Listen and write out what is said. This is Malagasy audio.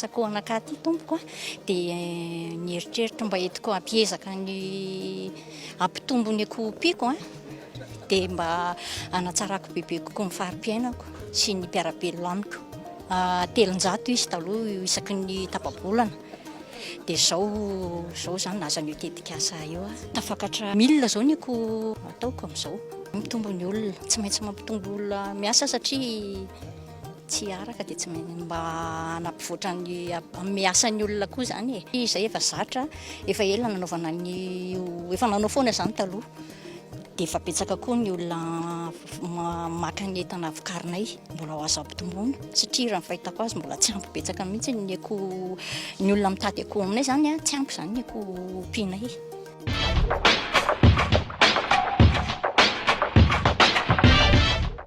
tetikasa akoho anakahy ity tompoko a, dia ny eritreritro mba entiko hampiezaka ny hampitombo ny akoho ompiako a, dia mba hanatsarako bebe kokoa ny fari-piainako sy ny mpiara-belona amiko. 300 izy taloha isaky ny tapa-bolana, dia izao izao izany nahazo an'io tetikasa io aho. Tafakatra 1000 izao ny akoho ataoko amin'izao. Mitombo ny olona, tsy maintsy mampitombo olona miasa satria tsy araka dia tsy maintsy mba hanampivoatra ny hanome asa ny olona koa izany e. Izay efa zatra, efa ela nanaovana an'io, efa nanao foana izany taloha. Dia efa betsaka koa ny olona maka ny entana vokarinay, mbola ho azo ampitomboina satria raha ny fahitako azy mbola tsy ampy betsaka mihitsy ny akoho, ny olona mitady akoho aminay izany an, tsy ampy izany ny akoho ompianay.